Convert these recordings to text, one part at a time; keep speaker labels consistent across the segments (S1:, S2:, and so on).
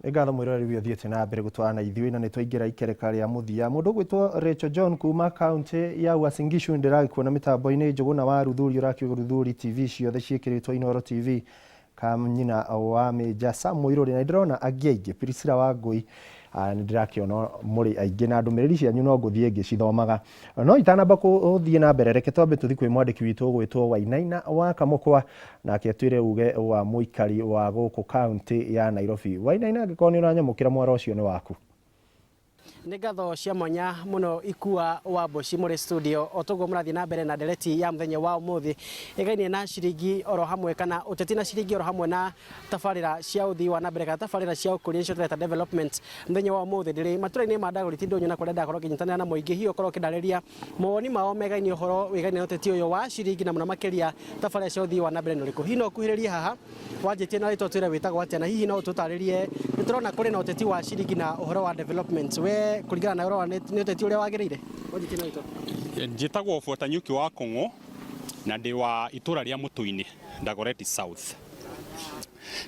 S1: Nĩ ngatho mwĩroreri ũyũ ũthiĩte na mbere gũtwarana ithuĩ na nĩ twaingĩra ikereka rĩa mũthia. Mũndũ ũgwĩtwo Rachel John kuma kaunti ya Uasin Gishu ndĩragĩkuona mĩtambo-inĩ. Njũgũna wa Ruthuri ũrakiuga Ruthuri TV ciothe ciĩkĩrĩtwo Inooro TV Kanyina wa Mĩnja Sam Mũirũrĩ na nĩndĩrona angĩ aingĩ Priscilla Wangũi nĩ ndĩrakĩona mũrĩ aingĩ na ndũmĩrĩri cianyu no ngũthiĩ ngĩcithomaga. No itanamba gũthiĩ na mbere reke twambe tũthiĩ kwĩ mwandĩki witũ ũgwĩtwo Wainaina wa Kamũkwa nake atwĩre uge wa mũikari wa gũkũ kaunti ya Nairobi. Wainaina angĩkorwo nĩ ũranyamũkĩra mwaro ũcio nĩ waku.
S2: Nĩ ngatho cia mwanya mũno Ikua wa Mboci mũrĩ studio o toguo mũrathiĩ na mbere na ndereti ya mũthenya wa ũmũthĩ ĩgainie na ciringi oro hamwe kana ũteti na ciringi oro hamwe na tabarĩra cia ũthii wa na mbere kana tabarĩra cia ũkũria nĩcio tũreta development. Mũthenya wa ũmũthĩ ndĩrĩ matũra-inĩ ma Dagoretti Ndũnyũ na kũrĩa ndakorwo ngĩnyitanĩra na mũingĩ hihi ũkorwo ũkĩndarĩria mawoni mao megainiĩ ũhoro wĩgainie na ũteti ũyũ wa ciringi na mũno makĩria tabarĩra cia ũthii wa na mbere nĩ ũrĩkũ. Hihi no ũkuhĩrĩrie haha wanjĩtie na rĩtwa twĩre wĩtagwo atĩa na hihi no ũtũtarĩrie nĩ tũrona kũrĩ na ũteti wa ciringi na ũhoro wa development we kũringana na ũrona nĩ ũteti ũrĩa wagĩrĩire? Wanjĩtie na rĩtwa.
S3: Njĩtagwo Buata Nyuki wa Kũng'ũ na ndĩ wa itũra rĩa Mũtũ-inĩ, Dagoretti South.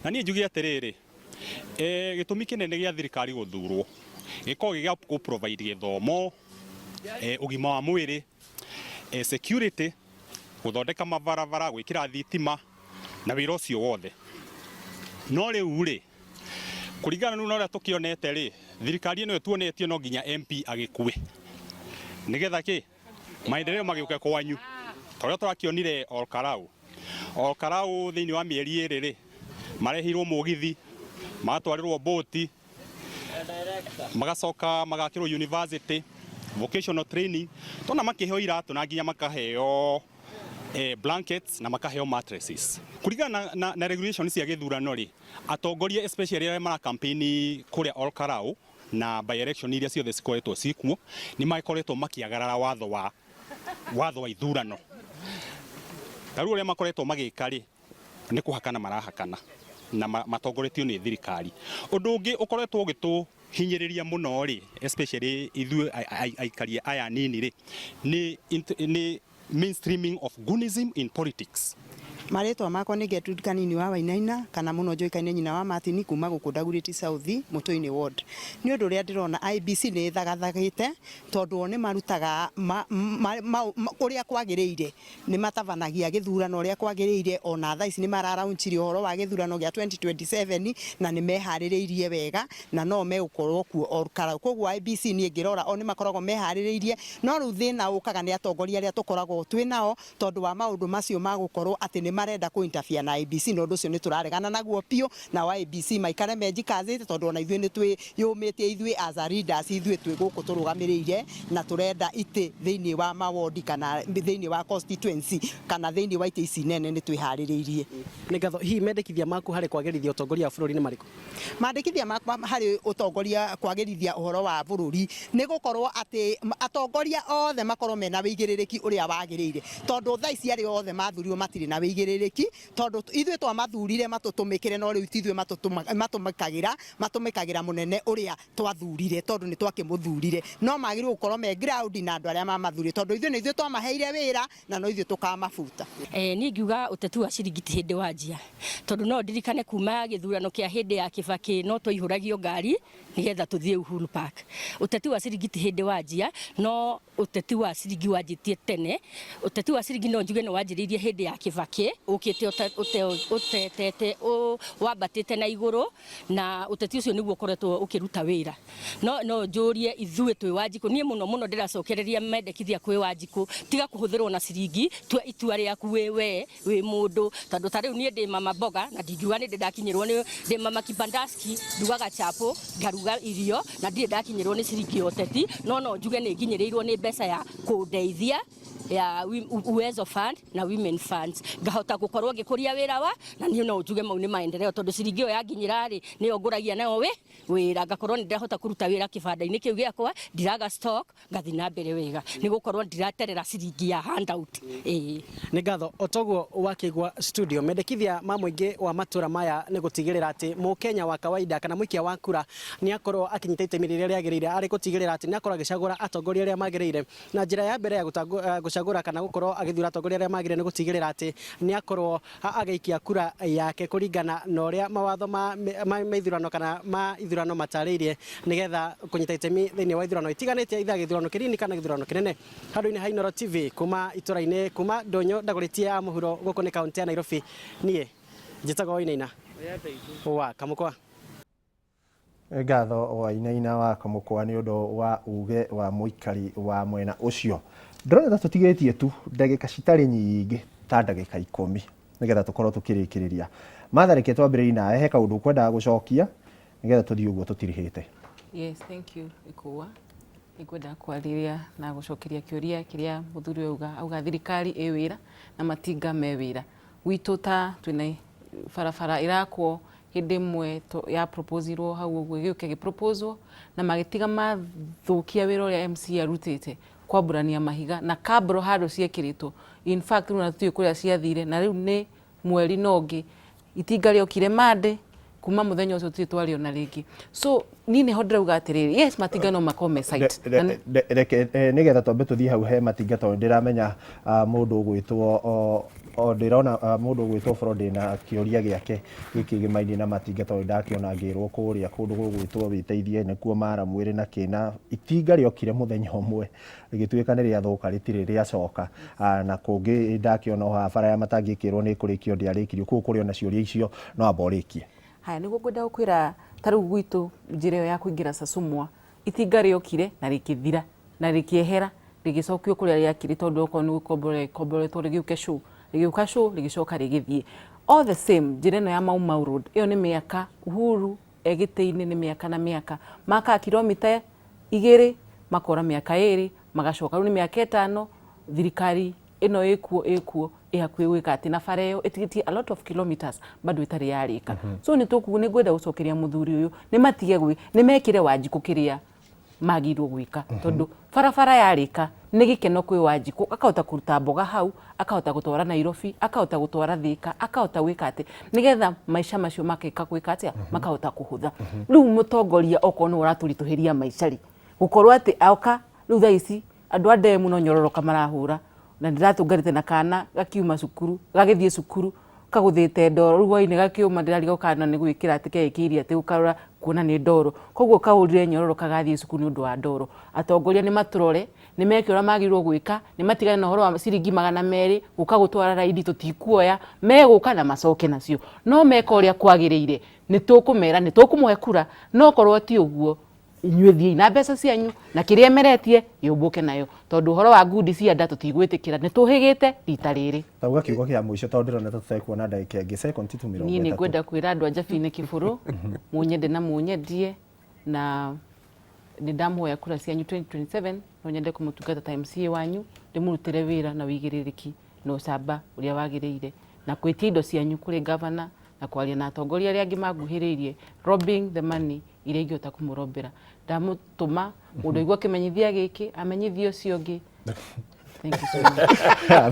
S3: Na niĩ njuge atĩrĩrĩ, e, gĩtũmi kĩnene gĩa thirikari gũthurwo gĩkoragwo gĩ gĩa kũ provide gĩthomo, e, ũgima wa mwĩrĩ, e, security, gũthondeka mabarabara, gwĩkĩra thitima na wĩra ũcio wothe. No rĩu rĩ, kũringana rĩu na ũrĩa tũkĩonete rĩ, thirikari ĩno ĩtuonetio no nginya MP agĩkue nĩgetha kĩ maendeleo magĩũke kwanyu ta ũrĩa tũrakĩonire Olkarau. Olkarau thĩinĩ wa mĩeri ĩrĩ rĩ, mareheirwo mũgithi, magatwarĩrwo boti, magacoka magakĩrwo university, vocational training, tona makĩheo iratũ na nginya makaheo blankets na makaheo mattresses. Kũringana na regulation cia gĩthurano rĩ, atongoria especially arĩa mara campaign kũrĩa Olkarau na by election iria ciothe cikoretwo cikuo nĩ makoretwo makĩagarara watho wa ithurano. Ta rĩu ũrĩa makoretwo magĩka rĩ, nĩ kũhakana marahakana na matongoretio nĩ thirikari. Ũndũ ũngĩ ũkoretwo ũgĩtũhinyĩrĩria mũno rĩ, especially ithuĩ aikari aya anini rĩ, nĩ mainstreaming of Gunism in politics.
S4: Marĩtwa makwa nĩ Gertrude Kanini wa Wainaina kana mũno njũĩkaine nyina wa Martin kuma gũkũ Dagoretti South Mũtũinĩ Ward. Nĩ ũndũ ũrĩa ndĩrona IEBC nĩ ĩthagathagĩte tondũ o nĩ marutaga ũrĩa kwagĩrĩire, nĩ matabanagia gĩthurano ũrĩa kwagĩrĩire ona thaa ici nĩ mara launch ũhoro wa gĩthurano gĩa 2027 na nĩ meharĩrĩirie wega na no megũkorwo kuo Olkalau. Koguo IEBC niĩ ngĩrora o nĩ makoragwo meharĩrĩirie no rĩu thĩna ũkaga nĩ atongoria arĩa tũkoragwo twĩ nao tondũ wa maũndũ macio ma gũkorwo atĩ nĩ marenda kũ interfere na IEBC na ũndũ ũcio nĩ tũraregana naguo biũ nao IEBC maikare mejikazĩte tondũ ona ithuĩ nĩ twĩyũmĩtie ithuĩ as a leaders ithuĩ twĩ gũkũ tũrũgamĩrĩire na tũrenda itĩ thĩinĩ wa mawondi kana thĩinĩ wa constituency kana thĩinĩ wa itĩ ici nene nĩ twĩharĩrĩirie.
S2: Nĩ ngatho. Hihi mendekithia maku harĩ kwagĩrithia ũtongoria wa bũrũri nĩ marĩkũ?
S4: Mandĩkithia makwa harĩ ũtongoria kwagĩrithia ũhoro wa bũrũri nĩ gũkorwo atĩ atongoria othe makorwo mena wĩigĩrĩrĩki ũrĩa wagĩrĩire tondũ thaa ici arĩa othe mathurirwo matirĩ na wĩigĩrĩrĩki tondũ ithuĩ twamathurire matũtũmĩkĩre no rĩu ti ithuĩ matũmĩkagĩra matũmĩkagĩra mũnene ũrĩa twathurire tondũ nĩ twakĩmũthurire no magĩrĩirwo gũkorwo me ground na andũ arĩa mamathurire tondũ ithuĩ nĩ ithuĩ twamaheire wĩra na no ithuĩ tũkamabuta.
S5: Niĩ ingiuga ũteti wa ciringi ti hĩndĩ wanjia tondũ no ndirikane kuma gĩthurano kĩa hĩndĩ ya Kibaki no twaihũragio ngari nĩgetha tũthiĩ Uhuru Park. Ũteti wa ciringi ti hĩndĩ wanjia no ũteti wa ciringi wanjĩtie tene. Ũteti wa ciringi no njuge nĩ wanjĩrĩirie hĩndĩ ya Kibaki ũkĩte ũtetete wambatĩte na igũrũ na ũteti ũcio nĩguo ũkoretwo ũkĩruta wĩra. No no njũrie ithuĩ twĩ Wanjikũ, niĩ mũno mũno ndĩracokereria mendekithia kwĩ Wanjikũ, tiga kũhũthĩrwo na ciringi, tua itua rĩaku wĩ we wĩ mũndũ, tondũ ta rĩu niĩ ndĩ mama mboga na ndingiuga nĩ ndĩ ndakinyĩrwo nĩ, ndĩ mama kibandaski, ndugaga chapo, ngaruga irio na ndirĩ ndakinyĩrwo nĩ ciringi ya ũteti, no no njuge nĩ nginyĩrĩirwo nĩ mbeca ya kũndeithia ya Uwezo Fund na Women Funds, ngahota gũkorwo ngĩkũria wĩra wa, na niĩ no njuge mau nĩ maendeleo tondũ ciringi ĩyo yanginyĩra rĩ, nĩyo ngũragia nayo wĩ wĩra ngakorwo nĩ ndĩrahota kũruta wĩra kĩbanda-inĩ kĩu gĩakwa, ndiraga stock, ngathiĩ na mbere wega nĩ gũkorwo ndiraterera ciringi ya handout ĩĩ.
S2: Nĩ ngatho. O toguo wakĩigua studio, mendekithia ma mũingĩ wa matũra maya nĩ gũtigĩrĩra atĩ mũkenya wa kawaida kana mũikia wa kura nĩ akorwo akĩnyita itemi rĩrĩa rĩagĩrĩire arĩ gũtigĩrĩra atĩ nĩ akorwo agĩcagũra atongoria arĩa magĩrĩire. Na njĩra ya mbere ya gũcagũra Gũcagũra kana gũkorwo agĩthura atongoria arĩa magĩrĩire nĩ gũtigĩrĩra atĩ nĩ akorwo agĩikia kura yake kũringana na ũrĩa mawatho ma ma ithurano kana ma ithurano matarĩirie, nĩgetha kũnyita itemi thĩinĩ wa ithurano itiganĩte, either gĩthurano kĩnini kana gĩthurano kĩnene. Handũ-inĩ ha Inooro TV, kuma itũra-inĩ, kuma ndũnyũ Ndagũrĩtie ya mũhuro, gũkũ nĩ kaũntĩ ya Nairobi, niĩ njĩtagwo Wainaina wa Kamũkwa.
S1: Ngatho Wainaina wa Kamũkwa nĩ ũndũ wa uge wa mũikari wa mwena ũcio. Ndĩrona ta tũtigĩtie tu ndagĩka citarĩ nyingĩ ta ndagĩka 10 nĩgetha tũkorwo tũkĩrĩkĩrĩria. Martha, reke twambĩrĩrie nawe, he kaũndũ ũkwendaga gũcokia nĩgetha tũthiĩ ũguo tũtirihĩte.
S6: Yes, thank you, Ikũa. Nĩngwenda kwarĩria na gũcokeria kĩũria kĩrĩa mũthuri auga, auga thirikari ĩ wĩra na matinga me wĩra. Gwitũ ta twĩna barabara ĩrakwo hĩndĩ ĩmwe ya proposirwo hau ũguo, ĩgĩũka ĩgĩ-proposwo na magĩtiga mathũkia wĩra ũrĩa MCA arutĩte kwambũrania mahiga na kabro handũ ciekĩrĩtwo. In fact rĩu ona tũtiũĩ kũrĩa ciathire, na rĩu nĩ mweri na ũngĩ itinga rĩokire Monday, kuma mũthenya ũcio tũtirĩ twarĩona rĩngĩ. So niĩ nĩho ndĩrauga atĩrĩrĩ, yes, matinga no makorwo me site.
S1: Reke nĩgetha twambe tũthiĩ hau he matinga, tondũ ndĩramenya mũndũ ũgwĩtwo, o ndĩrona mũndũ ũgwĩtwo Fro ndĩna kĩũria gĩake gĩkĩ gĩmainie na matinga, tondũ ndakĩona ngĩrwo kũrĩa kũndũ gũgwĩtwo wĩteithie nĩkuo mara mwĩrĩ na kĩna itinga rĩokire mũthenya ũmwe rĩgĩtuĩka nĩ rĩathũka, rĩtirĩ rĩacoka. Na kũngĩ ndakĩona o haha bara ya Matangi ĩkĩrwo nĩ ĩkũrĩkio, ndĩarĩkirio. Koguo kũrĩ ona ciũria icio, no amba ũrĩkie.
S6: Haya, nĩguo ngwenda gũkwĩra, ta rĩu gwitũ njĩra ĩyo ya kũingĩra Sasumwa, itinga rĩokire na rĩkĩthira na rĩkĩehera, rĩgĩcokio kũrĩa rĩakĩrĩ, tondũ okorwo nĩ gũkombora rĩkomboretwo rĩgĩũke show, rĩgĩũka show, rĩgĩcoka rĩgĩthiĩ. All the same, njĩra ĩno ya Mau Mau Road, ĩyo nĩ mĩaka Uhuru e gĩtĩ-inĩ, nĩ mĩaka na mĩaka makaga kilomita 2, makora mĩaka 2, magacoka rĩu nĩ mĩaka 5 thirikari ĩno ĩkuo ĩkuo ĩ hakuhĩ gwĩka atĩ, na bara ĩyo ĩtigĩtie a lot of kilometers bado ĩtarĩ yarĩka. So nĩ tũku nĩ ngwenda gũcokeria mũthuri ũyũ, nĩ matige gwĩ nĩ mekĩre Wanjikũ kĩrĩa magĩrĩirwo gwĩka, tondũ barabara yarĩka nĩ gĩkeno kwĩ Wanjikũ, akahota kũruta mboga hau, akahota gũtwara Nairobi, akahota gũtwara Thĩka, akahota gwĩka atĩ nĩgetha maica macio makeka gwĩka atĩa, makahota kũhũtha. Rĩu mũtongoria okorwo nĩwe ũratũritũhĩria maica rĩ, gũkorwo atĩ oka rĩu thaa ici andũ a ndemu no nyororoka marahũra, na ndĩratũnganĩte na kana gakiuma cukuru, gagĩthiĩ cukuru kagũthĩte ndoro, rĩu hwainĩ gakĩũma, ndĩrarigwo kana nĩ gwĩkĩra atĩ keĩkĩire atĩ gũkarora kuona nĩ ndoro, koguo kahũrire nyororoka gathiĩ cukuru nĩ ũndũ wa ndoro. Atongoria nĩ matũrore, nĩ meke ũrĩa magĩrĩirwo gwĩka, nĩ matigane na ũhoro wa ciringi 200 gũka gũtwara raini, tũtikuoya, megũka na macoke nacio, no meka ũrĩa kwagĩrĩire nĩ tũkũmera nĩ tũkũmũhe kura, no korwo ti ũguo inyuĩ thiĩi na mbeca cianyu na kĩrĩa ĩmeretie yũmbũke nayo, tondũ ũhoro wa ngundi cia nda tũtigwĩtĩkĩra, nĩ tũhĩgĩte rita rĩrĩ.
S1: Tauga kiugo kĩa mũico, tondũ ndĩrona ta tũtekuona ndagĩka ĩngĩ, sekondi tu mĩrongo
S6: Niĩ nĩ
S1: ĩtatũ.
S6: Ngwenda kwĩra andũ a Njabini Kĩbũrũ mũnyende na mũnyendie, na nĩ ndamũhoya kura cianyu 2027, no nyende kũmũtungata ta MCA wanyu, ndĩmũrutĩre wĩra na ũigĩrĩrĩki na ũcamba ũrĩa wagĩrĩire, na gwĩtia indo cianyu kũrĩ gavana na kwaria na atongoria arĩa angĩ manguhĩrĩirie, robbing the money iria ingĩhota kũmũrombera. Ndamũtũma mũndũ aigua kĩmenyithia gĩkĩ amenyithie ũcio ũngĩ. Thank you so much.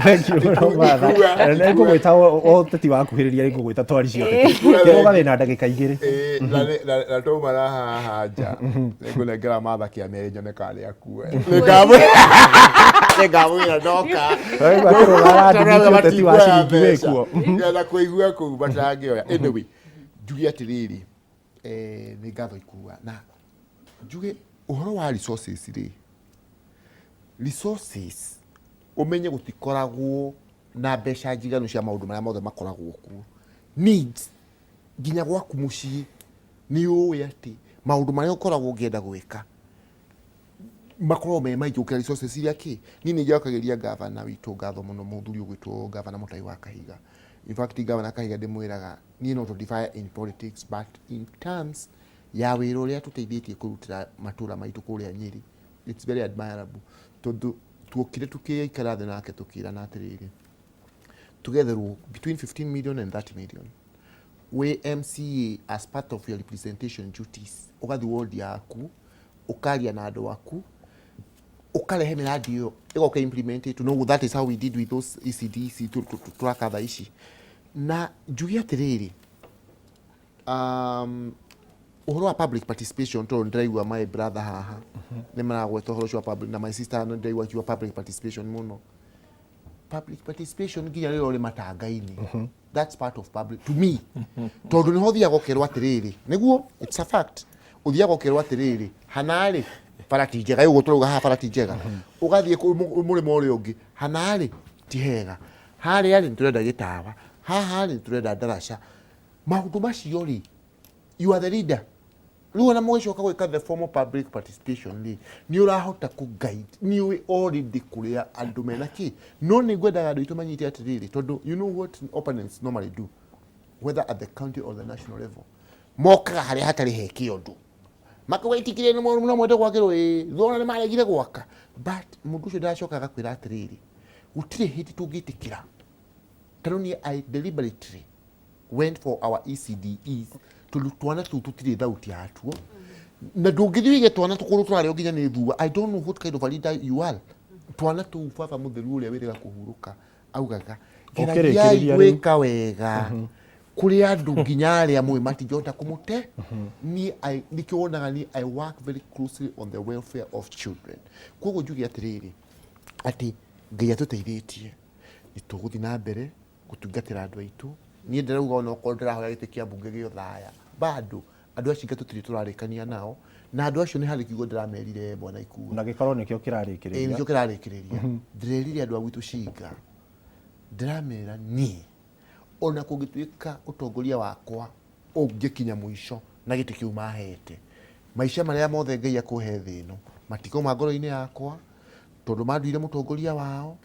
S1: Thank you mũno, Martha. Nĩ ngũgwĩta ũteti wakuhĩrĩria, nĩ ngũgwĩta twari ciothe. Kĩrũga wĩna ndagĩka 2.
S7: Ĩĩ, na twauma na haha nja nĩngũnengera Martha kĩa mĩeri nyone kana nĩ akue. Nĩngamwĩra ndoka.
S1: Ũraigua kĩrũga arandimithia ũteti wa ciringi wĩkuo.
S7: Ngenda kũigua kũu matangĩoya. Anyway, njuge atĩrĩrĩ, nĩ ngatho ikua na njuge ũhoro wa resources rĩ, resources ũmenye gũtikoragwo na mbeca njiganu cia maũndũ marĩa mothe makoragwo kuo. Needs nginya gwaku mũciĩ nĩ ũĩ atĩ maũndũ marĩa ũkoragwo ũngĩenda gwĩka makoragwo me maingĩ gũkĩra resources iria kĩ. Niĩ nĩ njokagĩria gavana witũ ngatho mũno, mũthuri ũgwĩtwo Gavana Mũtai wa Kahiga. In fact, Gavana Kahiga ndĩmwĩraga niĩ no to in politics, but in terms ya wĩra ũrĩa tũteithĩtie kũrutĩra matũra maitũ kũrĩa Nyĩrĩ, it's very admirable, tondũ tuokire tũkĩikara thĩ nake tũkĩrana atĩrĩrĩ, tũgetherwo between 15 million and 30 million wĩ MCA as part of your representation duties, ũgathiĩ ward yaku, ũkaria na andũ aku, ũkarehe mĩradi ĩyo ĩgoka implemented. No that is how we did with those ECDC tũraka thaa ici. Na njuge atĩrĩrĩ, ũhoro wa public participation, tondũ ndĩraigua my brother haha nĩ maragweta ũhoro ũcio wa public, na my sister nĩ ndĩraigua akiuga public participation mũno. Public participation nginya rĩrĩa ũrĩ matanga-inĩ, that's part of public to me, tondũ nĩho ũthiaga ũkerwo atĩrĩrĩ, nĩguo it's a fact, ũthiaga ũkerwo atĩrĩrĩ, hanarĩ bara ti njega, ũguo tũrauga haha bara ti njega, ũgathiĩ mũrĩmo ũrĩa ũngĩ, hanarĩ ti hega, harĩa rĩ nĩtũrenda gĩtawa, haha rĩ nĩtũrenda ndaraca. Maũndũ macio rĩ, you are the leader. Rĩu ona mũgĩcoka gwĩka the formal public participation rĩ, nĩ ũrahota kũ guide, nĩ ũĩ already kũrĩa andũ mena kĩ. No nĩ ngwendaga andũ aitũ manyite atĩrĩrĩ, tondũ you know what opponents normally do, whether at the county or the national level, mokaga harĩa hatarĩ heke ũndũ, makauga itikire no mwende gwakĩrwo, ĩĩ thona nĩ maregire gwaka, but mũndũ ũcio ndacoka agakwĩra atĩrĩrĩ, gũtirĩ hĩndĩ tũngĩtĩkĩra. Tarĩu niĩ I deliberately went for our ECDEs, tondũ twana tũu tũtirĩ thauti yatuo, na ndũngĩthiĩ wĩige twana tũkũrũ tũrarĩo nginya nĩ thua. I don't know what kind of a leader you are. Twana tũu, baba mũtheru ũrĩa wĩrĩga kũhurũka augaga, geragiai
S1: Ũkĩrĩkĩrĩria rĩu.
S7: gwĩka wega kũrĩ andũ nginya arĩa mũĩ matingĩhota kũmũte. Niĩ nĩkĩo wonaga niĩ I work very closely on the welfare of children. Koguo njuge atĩrĩrĩ, atĩ Ngai atũteithĩtie, nĩ tũgũthiĩ na mbere gũtungatĩra andũ aitũ. Niĩ ndĩrauga ona okorwo ndĩrahoya gĩtĩ kĩa mbunge gĩa Othaya, bado andũ acio tũtirĩ tũrarĩkania nao, na andũ acio nĩ harĩ kiugo ndĩramerire, bwana Ikua.
S1: Na gĩkorwo nĩkĩo
S7: Ĩĩ,
S1: kĩrarĩkĩrĩria.
S7: Nĩkĩo kĩrarĩkĩrĩria. Ndĩrerire andũ a gwitũ Cinga, ndĩramera niĩ ona kũngĩtuĩka ũtongoria wakwa ũngĩkinya mũico na gĩtĩ kĩu mahete, maica marĩa mothe Ngai akũhe thĩ ĩno matikauma ngoro-inĩ yakwa, tondũ manduire mũtongoria wao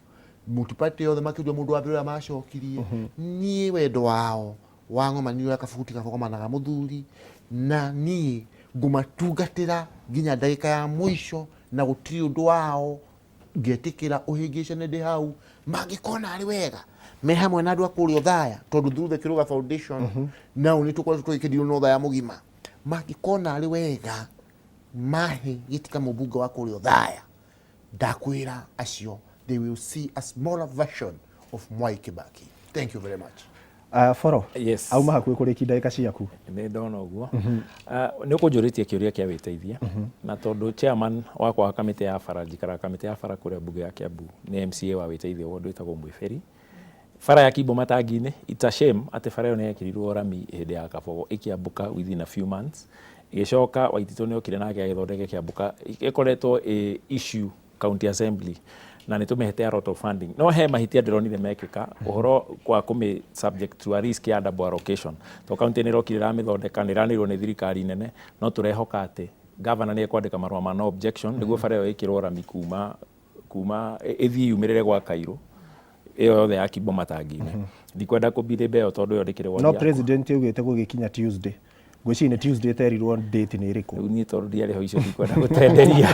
S7: multiparty yothe, makĩndua mũndũ wa mbere ũrĩa macokirie. Niĩ wendo wao wa ng'oma nĩ ũrĩa kabuti gabogomanaga mũthuri, na niĩ ngũmatungatĩra nginya ndagĩka ya mũico, na gũtirĩ ũndũ wao ngetĩkĩra ũhĩngĩcane. Ndĩ hau mangĩkona arĩ wega me hamwe na andũ a kũrĩa Othaya, tondũ through the Kĩrũga Foundation nao nĩ tũkoretwo tũgĩkĩndirwo na Othaya mũgima. Mangĩkona arĩ wega mahe gĩtĩ ka mũmbunge wa kũrĩa Othaya, ndakwĩra acio they will see a smaller version of Mwai Kibaki. Thank you very much.
S1: Boro.
S8: Yes.
S1: Auma hakuhĩ kũrĩkia ndagĩka ciaku.
S8: Nĩ ndona ũguo. Nĩ ũkũnjũrĩtie kĩũria kĩa wĩteithia, na tondũ chairman wakwa wa kamĩtĩ ya bara, njikaraga kamĩtĩ ya bara kũrĩa mbunge ya Kiambu, nĩ MCA wa wĩteithio ward wĩtagwo Mwĩberi. Bara ya Kimbo Matangi-inĩ, it's a shame atĩ bara ĩyo nĩ yekĩrirwo rami hĩndĩ ya Kabogo, ĩkĩambũka within a few months. Ĩgĩcoka Waititũ nĩ okire nake agĩthondeka ĩkĩambũka. Ĩkoretwo ĩ issue county assembly, na nĩ tũmĩhete a lot of funding, no he mahĩtia ndĩronire mekĩka ũhoro wa kũmĩ subject to a risk ya double allocation, to county nĩ ĩrokire ĩramĩthondeka, nĩ ĩranĩirwo nĩ thirikari nene, no tũrehoka atĩ governor nĩ ekwandĩka marũa ma no objection nĩguo bara ĩyo ĩkĩrwo rami kuma ĩthiĩ yumĩrĩre gwa Kairũ ĩyo yothe ya Kimbo Matangi-inĩ. Ndikwenda kũbirĩmba ĩyo tondũ ĩyo ndĩkĩrĩ ward
S1: No
S8: yakwa.
S1: President augĩte gũgĩkinya Tuesday, ngwĩciria nĩ Tuesday ĩterirwo date nĩ ĩrĩkũ.
S8: Rĩu niĩ tondũ ndiarĩ ho, icio ndikwenda gũtenderia,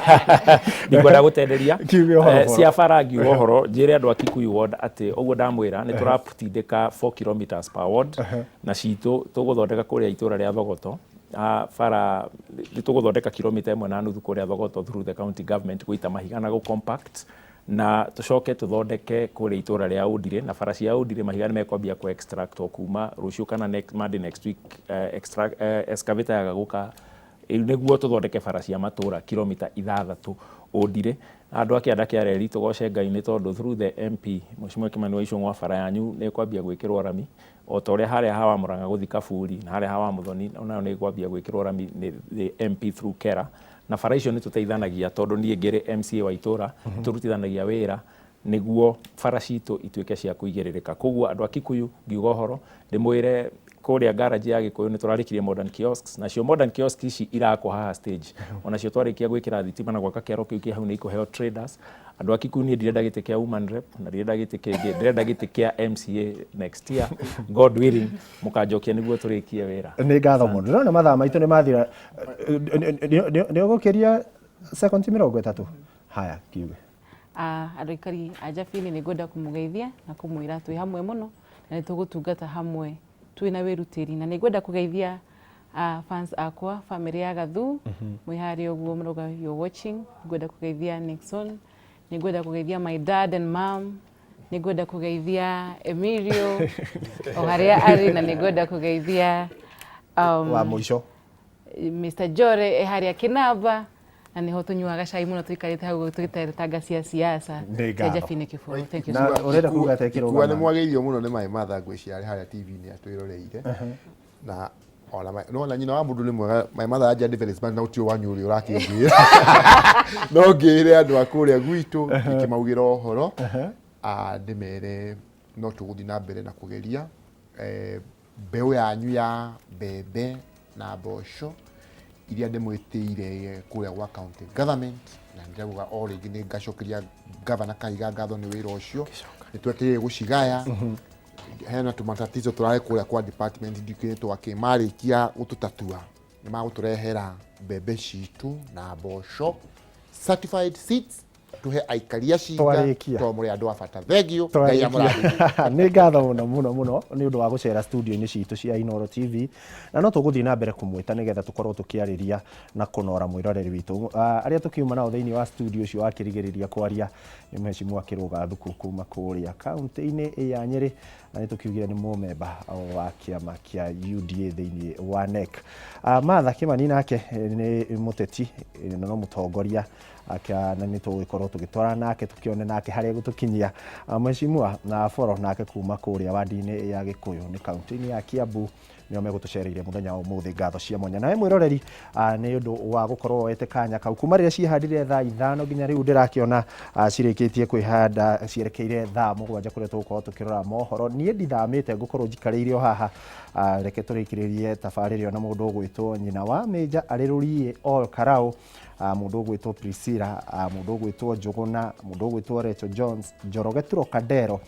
S8: ndikwenda gũtenderia.
S1: Kiuge ũhoro, Boro.
S8: Cia bara ngiuga ũhoro, njĩre andũ a Kikuyu ward atĩ ũguo ndamwĩra nĩ tũratindĩka 4 kilometers per ward, na citũ tũgũthondeka kũrĩa itũra rĩa Thogoto. Bara nĩ tũgũthondeka kilomita 1.5 kũrĩa Thogoto through the county government, gũita mahiga na gũ compact, na tũcoke tũthondeke kũrĩa itũra rĩa Ũndirĩ, na bara cia Ũndirĩ mahiga nĩ mekwambia kũ extract o kuma rũciũ kana next, Monday next week, extract, excavator yaga gũka nĩguo tũthondeke bara cia matũra kilomita 6 Ũndirĩ. Na andũ a kĩanda kĩa reri, tũgoce Ngai nĩ tondũ through the MP Mheshimiwa Kimani wa Ichung'wa, bara yanyu nĩ ĩkwambia gwĩkĩrwo rami o ta ũrĩa harĩa ha Wamũrang'a gũthi Kaburi na harĩa ha Wamuthoni onayo nĩ ĩkwambia gwĩkĩrwo rami nĩ the MP through Kera. Na bara icio nĩ tũteithanagia tondũ niĩ ngĩrĩ MCA wa itũra, tũrutithanagia wĩra nĩguo bara citũ ituĩke cia kũigĩrĩrĩka. Koguo andũ a Kikuyu, ngiuga ũhoro ndĩmwĩre kũrĩa garage ya Gĩkũyũ nĩ tũrarĩkirie modern kiosks, nacio modern kiosks ici irakwo haha stage, onacio twarĩkia gwĩkĩra thitima na gwaka kĩaro kĩu kĩ hau nĩ ikũheo traders. Andũ a Kikuyu, niĩ ndirenda gĩtĩ kĩa woman rep na ndirenda gĩtĩ kĩngĩ, ndĩrenda gĩtĩ kĩa MCA next year, God willing, mũkanjokia nĩguo tũrĩkie wĩra.
S1: Nĩ ngatho mũno, ndĩrona mathaa maitũ nĩ mathira. Nĩ ũgũkĩria sekondi 30, haya kiuge.
S6: Andũ aikari a Njabini, nĩ ngwenda kũmũgeithia na kũmwĩra twĩ hamwe mũno na nĩ tũgũtungata hamwe twĩ na wĩrutĩri. Na nĩ ngwenda kũgeithia fans akwa, family ya Gathu, mwĩ harĩa ũguo mũrauga you're watching. Ngwenda kũgeithia Nixon, nĩ ngwenda kũgeithia my dad and mom, nĩ ngwenda kũgeithia Emilio o harĩa arĩ, na nĩ ngwenda kũgeithia
S1: wa mũico
S6: Mr. Jore e harĩa Kinamba. Na nĩho tũnyuaga cai mũno tũikarĩte hau tũgĩteretanga cia siasa.
S1: Nĩ
S6: Cia
S1: ngatho.
S6: Jabini Kĩbũrũ. Thank you
S1: Na
S6: so much.
S1: ũrenda kuga atĩa
S7: Ikua nĩ
S1: kĩrũgama?
S7: mwagĩirio mũno nĩ maĩ matha ngwĩciria arĩ harĩa TV-inĩ atwĩroreire na ona no na nyina wa mũndũ nĩ mwega my mother anja ndĩ very smart na gũtirĩ wanyu ũrĩa ũrakĩnjĩra no ngĩre andũ a kũrĩa gwitũ ngĩkĩmaugĩra ũhoro ah, ndĩmere no tũgũthiĩ na mbere na kũgeria eh, mbeũ yanyu ya mbembe na mboco iria ndĩmwĩtĩire kũrĩa gwa county government na ndĩrauga o rĩngĩ nĩ ngacokeria gavana Kahiga ngatho nĩ wĩra ũcio nĩ twetereire gũcigaya hena tũmatatizo tũrarĩ kũrĩa kwa department ndikĩ twakĩ marĩkia gũtũtatua nĩ magũtũrehera mbembe citũ na mboco certified seeds tuhe aikari a Cinga
S1: Twarĩkia.
S7: tondũ mũrĩ andũ a bata thengio Ngai amũrathime.
S1: Nĩ ngatho mũno mũno mũno nĩ ũndũ wa gũcera studio-inĩ citũ cia Inooro TV na no tũgũthiĩ na mbere kũmwĩta nĩgetha tũkorwo tũkĩarĩria na kũnora mwĩroreri witũ. Ah, arĩa tũkiuma nao thĩinĩ wa studio ũcio wakĩrigĩrĩria kwaria nĩ Mheshimiwa Kĩrũga Thuku kuma kũrĩa kaunti-inĩ ya Nyĩrĩ na nĩ tũkiugire nĩ mũmemba wa kĩama kĩa UDA thĩinĩ wa NEC. Ah, Martha Kĩmani nake nĩ mũteti na no mũtongoria aka na nĩ tũgũgĩkorwo tũgĩtwara nake tũkĩone nake harĩa egũtũkinyia. Ah, Mheshimiwa na Boro nake kuma kũrĩa wandi-inĩ ya Gĩkũyũ nĩ kaunti-inĩ ya Kiambu nĩo megũtũcereire mũthenya wa ũmũthĩ. Ngatho cia mwanya nawe mwĩroreri ah, nĩ ũndũ wa gũkorwo woete kanya kau kuma rĩrĩa ciĩhandire thaa 5 nginya rĩu ndĩrakĩona ah, cirĩkĩtie kwĩhanda cierekeire thaa 7 kũrĩa tũgũkorwo tũkĩrora mohoro. Niĩ ndithamĩte ngũkorwo njikarĩire o haha. Ah, reke tũrĩkĩrĩrie tabarĩra ĩyo na mũndũ ũgwĩtwo nyina wa Mĩnja arĩ Rũriĩ Ol Karau, ah, mũndũ ũgwĩtwo Priscilla, ah, mũndũ ũgwĩtwo Njũgũna, mũndũ ũgwĩtwo Rachel Jones, Njoroge Trocadero,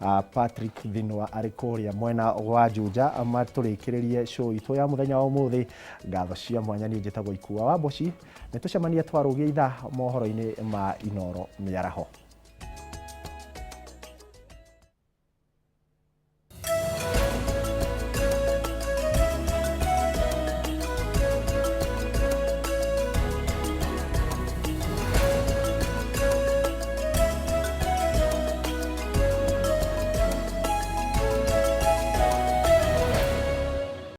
S1: ah, Patrick Thinwa arĩ kũrĩa mwena wa Juja matũrĩkĩrĩrie show itũ ya mũthenya wa ũmũthĩ. Ngatho cia mwanya niĩ njĩtagwo Ikua wa Mboci, nĩ tũcemanie twarũgia ithaa mohoro-inĩ ma Inooro mĩaraho.